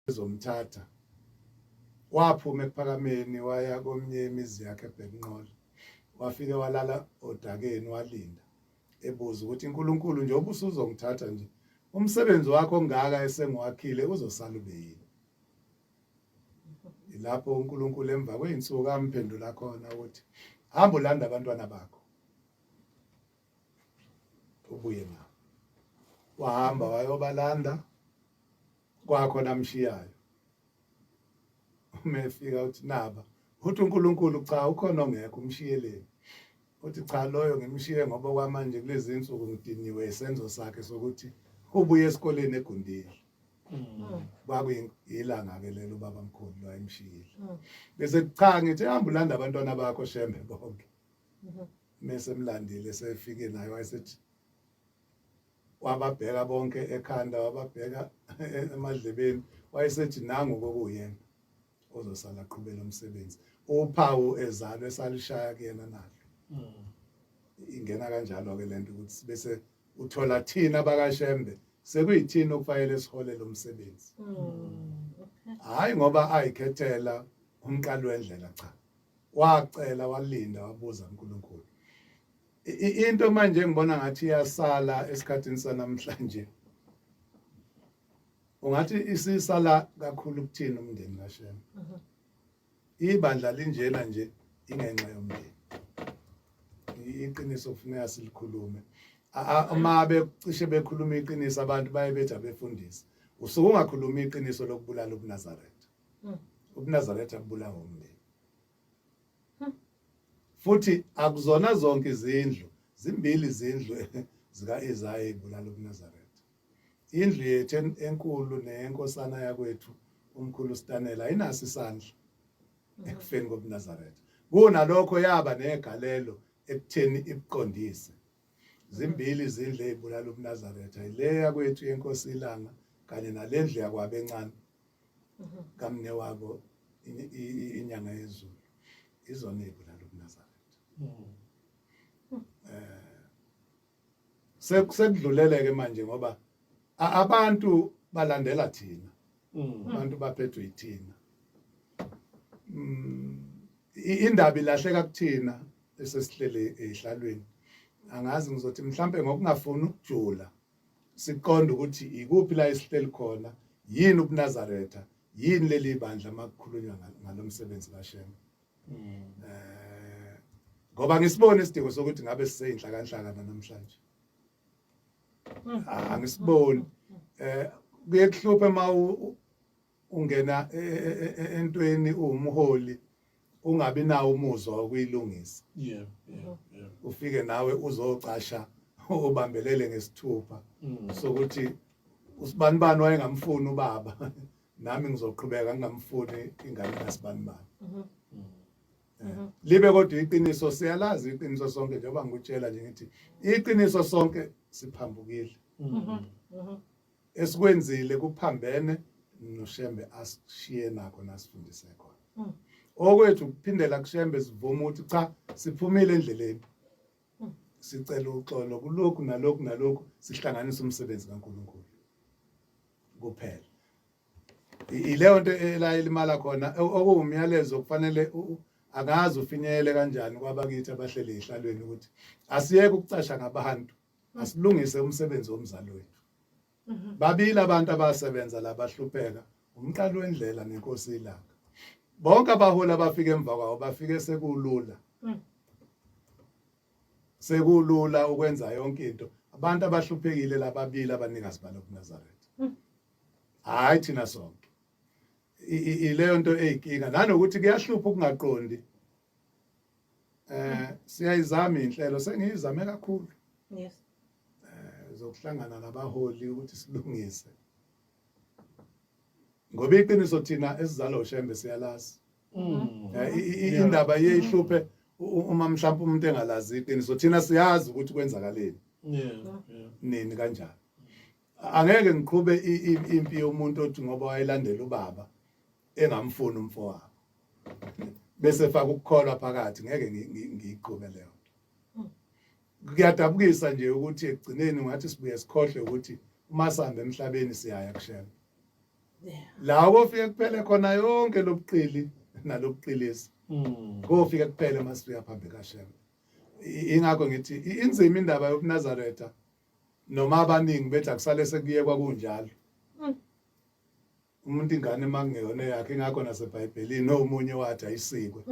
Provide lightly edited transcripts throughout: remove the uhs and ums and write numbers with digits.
Ezomthatha waphuma ekuphakameni waya komnye imizi yakhe eBhekinqola, wafike walala odakeni walinda ebuza ukuthi uNkulunkulu njengoba usuzongithatha nje umsebenzi wakho ongaka esengiwakhile uzosala ube yini? Ilapho uNkulunkulu emva kwey'nsuku amphendula khona ukuthi hamba ulanda abantwana bakho ubuye nabo. Wahamba wayobalanda kwakho namshiyayo. Uma efika uthi naba, uthi uNkulunkulu cha ukhona ongekho umshiyeleni. Uthi cha loyo ngimshiye ngoba kwamanje kulezi insuku ngidiniwe isenzo sakhe sokuthi ubuye esikoleni egundile. Kwakuyilanga-ke lelo ubaba mkhulu lo ayemshiyile. Bese cha ngithi hamba ulanda abantwana bakho Shembe bonke. Mese emlandile sefike naye wayesethi wababheka bonke ekhanda wababheka emadlebeni wayesethi nangu kokuyena ozosala aqhubela umsebenzi uphawu ezalwe salishaya kuyena nalo. Ingena kanjalo ke lento ukuthi bese uthola thina bakaShembe sekuyithina okufanele siholele umsebenzi. Hayi ngoba ayikhethela umqali wendlela cha. Wacela walinda wabuza uNkulunkulu. Into manje engibona ngathi iyasala esikhathini sanamhlanje ungathi isisala kakhulu kuthina umndeni kaShembe. Ibandla linjena nje ingenxa yomndeni. Iqiniso kufuneka silikhulume. Uma becishe bekhuluma iqiniso abantu baye bethi abefundisi. Usuke ungakhuluma iqiniso lokubulala ubuNazaretha. UbuNazaretha bubulawa umndeni. Futhi akuzona zonke izindlu, zimbili izindlu zika-Isaya ey'bulala ubuNazaretha. Indlu yethu enkulu neyenkosana yakwethu umkhulu Stanela ayinaso isandla ekufeni kobuNazaretha. Kunalokho yaba negalelo ekutheni ibuqondise. Zimbili izindlu ey'bulala ubuNazaretha, ile yakwethu yenkosi iLanga kanye nale ndlu yakwabo encane kamnewabo inyanga yezulu, izona ey'bulala ubuNazaretha. Sekudluleleke manje ngoba abantu balandela thina. Abantu baphethwe yithina. Indaba ilahleka kuthina esesihlele ehlalweni. Angazi ngizothi mhlambe ngokungafuni ukujula siqonde ukuthi ikuphi la esihleli khona, yini ubuNazaretha, yini leli bandla makukhulunywa ngalomsebenzi kaShembe. Ngoba ngisibona isidingo sokuthi ngabe siseyinhlakanhlaka namhlanje. Angisiboni. Kuye kuhluphe uma ungena entweni uwumholi ungabi nawo umuzwa wokuyilungisa. Ufike nawe uzocasha ubambelele ngesithupha sokuthi usibanibani wayengamfuni ubaba, nami ngizoqhubeka ngingamfuni ingane kasibanibani. Libe kodwa iqiniso siyalazi iqiniso sonke, njengoba ngikutshela nje ngithi iqiniso sonke siphambukile. Esikwenzile kuphambene noShembe asishiye nakho nasifundise khona. Okwethu ukuphindela kuShembe sivume ukuthi cha siphumile endleleni. Sicela uxolo kulokhu nalokhu nalokhu, sihlanganise umsebenzi kaNkulunkulu kuphela. Ileyo nto ela elimala khona okuwumyalezo kufanele angazi ufinyelele kanjani kwabakithi abahleli ehlalweni ukuthi asiyeke ukucasha ngabantu, asilungise umsebenzi womzali wethu. Babili abantu abasebenza la bahlupheka, umqali wendlela nenkosi iLanga. Bonke abaholi abafika emva kwawo bafike sekulula. Sekulula ukwenza yonke into. Abantu abahluphekile lababili abanikazi balobuNazaretha. Hayi thina sonke. Ileyo nto eyinkinga nanokuthi kuyahlupha ukungaqondi. Siyayizama inhlelo, sengiyizame kakhulu. Zokuhlangana nabaholi ukuthi silungise. Ngoba iqiniso thina esizalwa uShembe siyalazi. Indaba iye ihluphe uma mhlawumbe umuntu engalazi iqiniso, thina siyazi ukuthi kwenzakaleni. Nini kanjani. Angeke ngiqhube impi yomuntu othi ngoba wayelandela ubaba engamfuni umfowabo bese faka ukukholwa phakathi, ngeke ngiyiqhube leyo nto. Kuyadabukisa nje ukuthi ekugcineni ungathi sibuye sikhohlwe ukuthi uma sihamba emhlabeni siyaya kuShembe. La kofike kuphele khona yonke lobuqili nalobuqilisi. Kofike kuphele masifika phambi kaShembe. Ingakho ngithi inzima indaba yobuNazaretha noma abaningi bethi akusale sekuyekwa kunjalo. Umuntu ingane makungeyona yakhe ingakho naseBhayibhelini omunye wathi ayisikwe.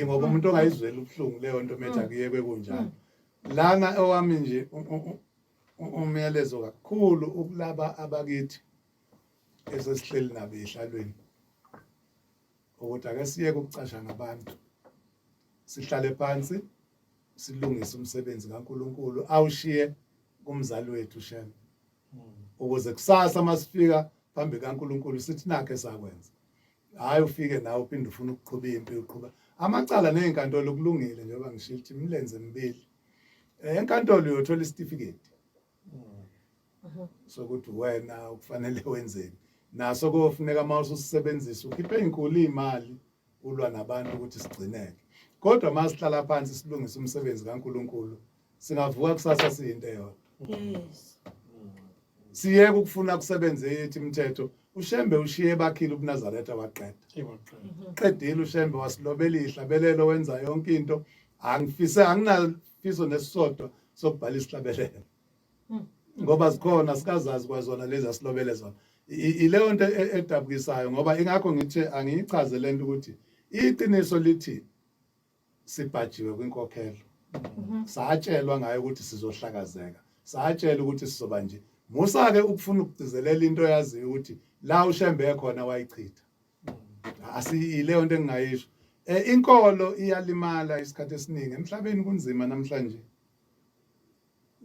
Ingoba umuntu ongayizweli ubuhlungu leyo nto methi akuyekwe kunjalo. Lana owami nje umyalezo kakhulu ukulaba abakithi esesihleli nabo ehlalweni ukuthi ake siyeke ukucasha ngabantu sihlale phansi silungise umsebenzi kaNkuluNkulu awushiye kumzali wethu Shem ukuze kusasa masifika phambi kaNkuluNkulu sithi nakhe sakwenza hayi ufike nawe uphinde ufuna ukuqhuba impi uqhuba amacala nezinkantolo kulungile njengoba ngishilo ukuthi imilenze emibili enkantolo uyothola isitifiketi sokuthi wena ukufanele wenzeni naso kofuneka uma ususebenzisa ukhiphe inkulu imali ulwa nabantu ukuthi sigcineke kodwa uma sihlala phansi silungise umsebenzi kaNkuluNkulu singavuka kusasa siyinto eyodwa Yes. Siyeke ukufuna kusebenze yethu imithetho. UShembe ushiye bakhile ubuNazaretha waqeda. Qedile uShembe wasilobela ihlabelelo wenza yonke into. Angifise anginafiso nesisodwa sokubhala isihlabelelo. Ngoba zikhona sikazazi kwazona lezi asilobele zona. Ileyo nto edabukisayo ngoba ingakho ngithi angiyichaze lento ukuthi iqiniso lithi sibhajiwe kwinkokhelo satshelwa ngayo ukuthi sizohlakazeka satshela ukuthi sizoba nje musa ke ukufuna ukugcizelela into oyaziyo ukuthi la uShembe ekhona wayichitha asiyileyo nto engingayisho inkolo iyalimala isikhathi esiningi emhlabeni kunzima namhlanje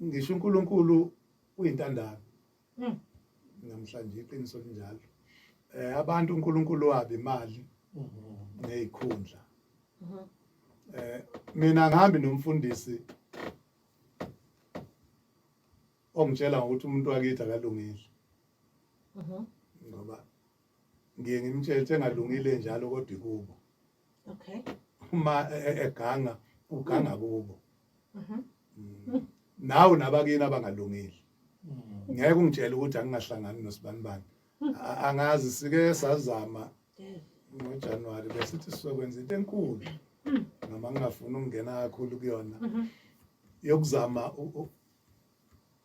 ngisho uNkulunkulu uyintandane Namhlanje iqiniso linjalo. Abantu uNkulunkulu wabo imali nezikhundla. Mina ngihambi nomfundisi ongitshela ngokuthi umuntu wakithi akalungile. Ngoba ngiye ngimtshele ukuthi engalungile njalo kodwa ikubo. Okay. Uma eganga uganga kubo. Nawe nabakini abangalungile. Ngeke ungitshele ukuthi angingahlangani nosibanibani. Angazi sike sazama ngoJanuary besithi sizokwenza into enkulu. Noma ngingafuni ukungena kakhulu kuyona. Yokuzama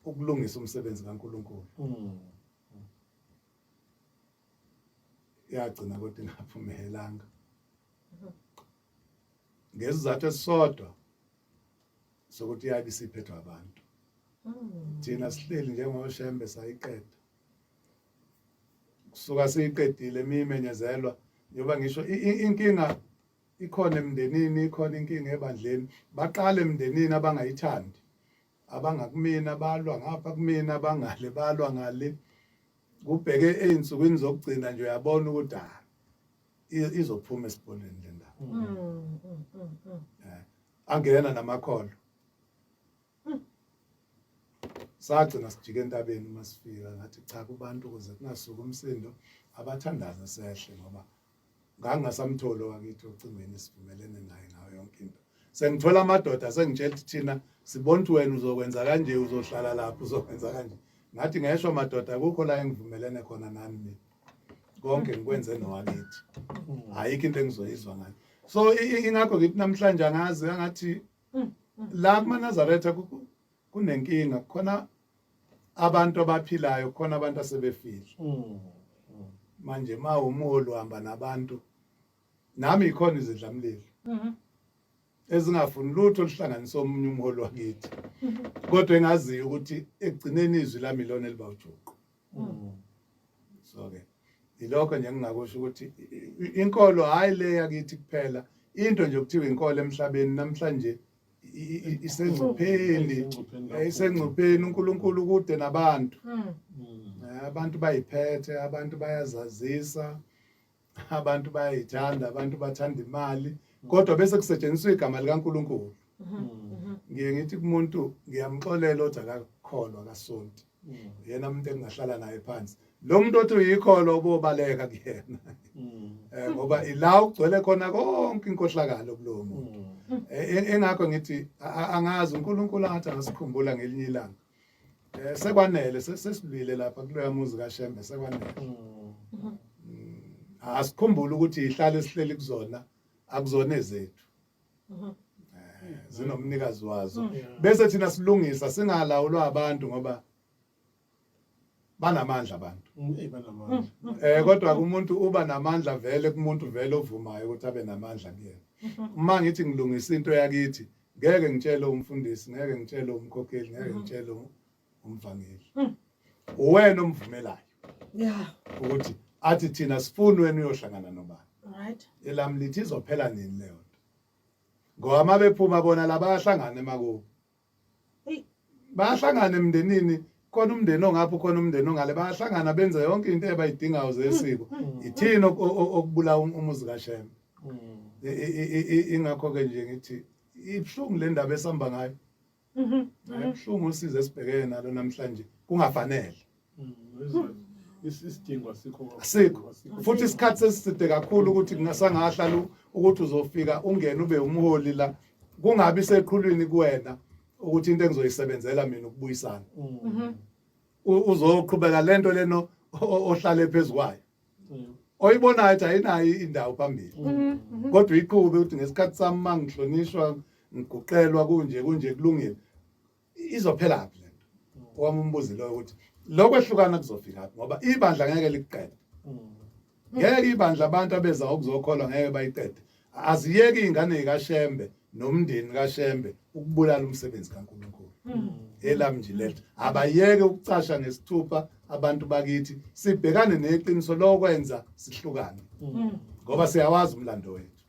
ukulungisa umsebenzi kaNkuluNkulu. Yagcina kodwa ingaphumelelanga ngesizathu esisodwa sokuthi yabe isiphethwe abantu. Thina sihleli njengoShembe sayiqeda kusuka siyiqedile imimenyezelwa njengoba ngisho inkinga ikhona emndenini ikhona inkinga ebandleni baqala emndenini abangayithandi abangakumina balwa ngapha kumina abangale balwa ngale kubheke ezinsukwini zokugcina nje uyabona ukuthi ah izophuma esibholeni le ndaba. Angena namakholo. Sagcina sijike entabeni uma sifika ngathi cha kubantu ukuze kungasuki umsindo abathandaze sehle ngoba ngangingasamtholi owakithi ocingweni sivumelene naye ngayo yonke into. Sengithola amadoda sengitshela ukuthi thina sibona ukuthi wena uzokwenza kanje uzohlala lapho uzokwenza kanje. Ngathi ngeshwa madoda akukho la engivumelene khona nani mina. Konke ngikwenze nowakithi. Ayikho into engizoyizwa ngani. So ingakho ngithi namhlanje angazi angathi la kumaNazaretha kunenkinga khona abantu abaphilayo khona abantu asebefile. Manje ma umuholi uhamba nabantu nami ikhona izidlamlilo ezingafuni lutho oluhlanganisa omunye umholi wakithi kodwa engaziyo ukuthi ekugcineni izwi lami ilona eliba ujuqu. So ke ilokho nje engingakusho ukuthi inkolo hayi le yakithi kuphela into nje okuthiwa inkolo emhlabeni namhlanje isengcupheni isengcupheni uNkulunkulu kude nabantu. Abantu bayiphethe abantu bayazazisa abantu bayayithanda abantu bathanda imali kodwa bese kusetshenziswa igama likaNkulunkulu. Ngiye ngithi kumuntu ngiyamxolela othi akakholwa akasonti yena umuntu engingahlala naye phansi lo muntu othi uyikholwa ubobaleka kuyena ngoba ila ugcwele khona konke inkohlakalo kulowo muntu. Engakho ngithi angazi uNkulunkulu angathi angasikhumbula ngelinye ilanga. Sekwanele sesilwile lapha kuloya muzi kaShembe sekwanele. Asikhumbule ukuthi ihlale sihleli kuzona akuzona ezethu. Zinomnikazi wazo. Bese thina silungisa singalawulwa abantu ngoba banamandla abantu. Banamandla. Kodwa umuntu uba namandla vele kumuntu vele ovumayo ukuthi abe namandla kuyena. Uma ngithi ngilungisa into yakithi ngeke ngitshele umfundisi, ngeke ngitshele umkhokheli, ngeke ngitshele umvangeli. Uwena omvumelayo. Ukuthi athi thina sifuni wena uyohlangana nobani. Right. Elami lithi izophela nini leyo nto. Ngoba uma bephuma bona la bayahlangana emakubo. Bayahlangana emndenini, khona umndeni ongapha khona umndeni ongale, bayahlangana benze yonke into ebayidingayo zesiko. Ithini okubulawa umuzi kaShembe. Ingakho ke nje ngithi ibuhlungu le ndaba esihamba ngayo. Ibuhlungu usizo esibhekene nalo namhlanje kungafanele. Isidingo asikho. Asikho. Futhi isikhathi seside kakhulu ukuthi kungasangahlala ukuthi uzofika ungene ube umholi la kungabi seqhulwini kuwena ukuthi into engizoyisebenzela mina ukubuyisana. Uzoqhubeka lento leno ohlale phezukwayo. Oyibonayo ukuthi ayinayo indawo phambili. Kodwa iqhube ukuthi ngesikhathi sami mangihlonishwa ngiguqelwa kunje kunje kulungile. Izophela phi lento? Owami umbuzo loyo ukuthi lokwehlukana kuzofika phi ngoba ibandla ngeke likuqede. Ngeke ibandla abantu abeza ukuzokholwa ngeke bayiqede. Aziyeki izingane zikaShembe nomndeni kaShembe ukubulala umsebenzi kaNkulunkulu. Elami nje lethu abayeke ukucasha ngesithupha abantu bakithi, sibhekane neqiniso lokwenza sihlukane. Ngoba siyawazi umlando wethu.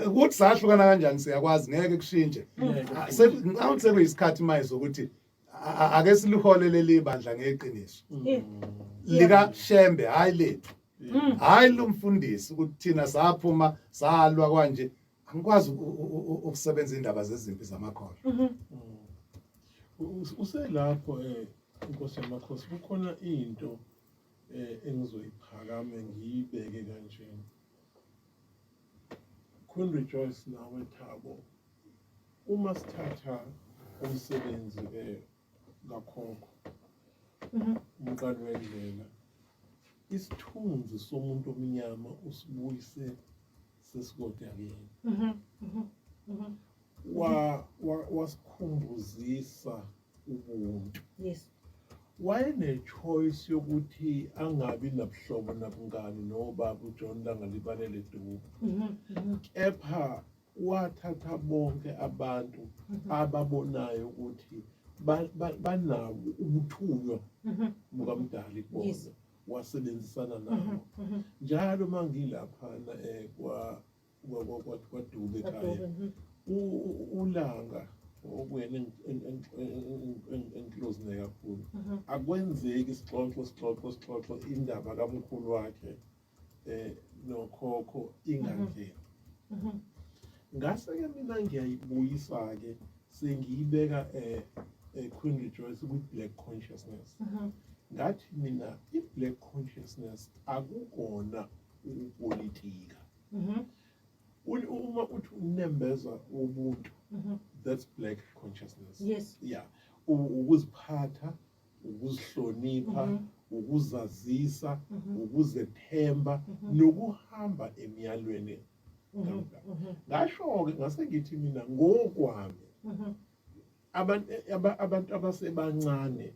Ukuthi sahlukana kanjani siyakwazi, ngeke kushintshe. Ngicabanga sekuyisikhathi manje sokuthi ake silihole leli bandla ngeqiniso. Lika Shembe hayi lethu. Hayi lumfundisi ukuthi thina saphuma salwa kwanje, angikwazi ukusebenza indaba zezimpi zamakholwa. Uselapho Inkosi yamakhosi, kukhona into engizoyiphakame ngiyibeke kanjena. Queen Rejoice nawe Thabo, uma sithatha umsebenzi kakhokho umqali wendlela, isithunzi somuntu omnyama usibuyise sesikodakeni. Wasikhumbuzisa ubuntu. Yes. Wayene-choice yokuthi angabi nabuhlobo nabungani nobaba uJohn Langalibalele Dube. Kepha wathatha bonke abantu ababonayo ukuthi banawo ubuthunywa bukaMdali kubona. Wasebenzisana nabo. Njalo mangilaphana kwaDube ekhaya, uLanga okuyena enclose naye kakhulu, akwenzeki sixoxo sixoxo sixoxo indaba kamkhulu wakhe nokhokho ingangeni. Ngase ke mina ngiyayibuyisa ke sengiyibeka Queen Rejoice kwi black consciousness. Ngathi mina i black consciousness akukona ukupolitika. Uma uthi unembeza wobuntu, that's black consciousness. Yes. Yeah. Ukuziphatha, ukuzihlonipha, ukuzazisa, ukuzethemba nokuhamba emiyalweni. Ngasho ke ngase ngithi mina ngokwami abantu abasebancane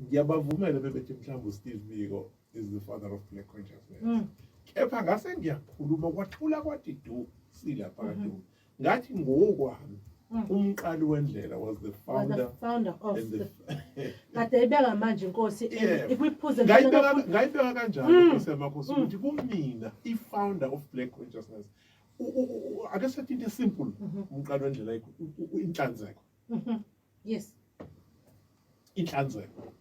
ngiyabavumela bebethi mhlawumbe uSteve Biko is the father of black consciousness. Kepha ngase ngiyakhuluma kwathula kwathi du silapha kadu. Ngathi ngokwami umqali wendlela was the founder, of the kade ibeka manje inkosi ikwiphuze. Ngayibeka kanjalo inkosi yamakhosi ukuthi kumina i founder of black consciousness. Ake sithi into simple, umqali wendlela inhlanzeko. Yes. Inhlanzeko.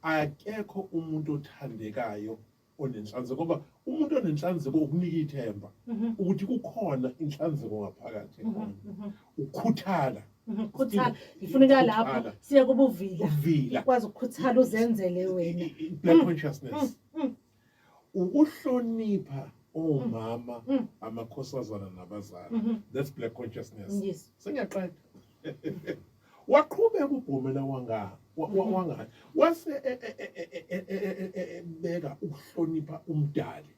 Akekho umuntu othandekayo onenhlanzeko, ngoba umuntu onenhlanzeko ukunika ithemba ukuthi kukhona inhlanzeko ngaphakathi khona. Ukukhuthala. Ukukhuthala. Ngifuna ukuya lapho siye kubuvila. Uvila. Ukwazi ukukhuthala uzenzele wena. Black consciousness. Ukuhlonipha omama, amakhosazana nabazali. That's black consciousness. Yes. Sengiyaqeda. Waqhubeka ubhomela wanga. Wangani wase ebeka ukuhlonipha umdali.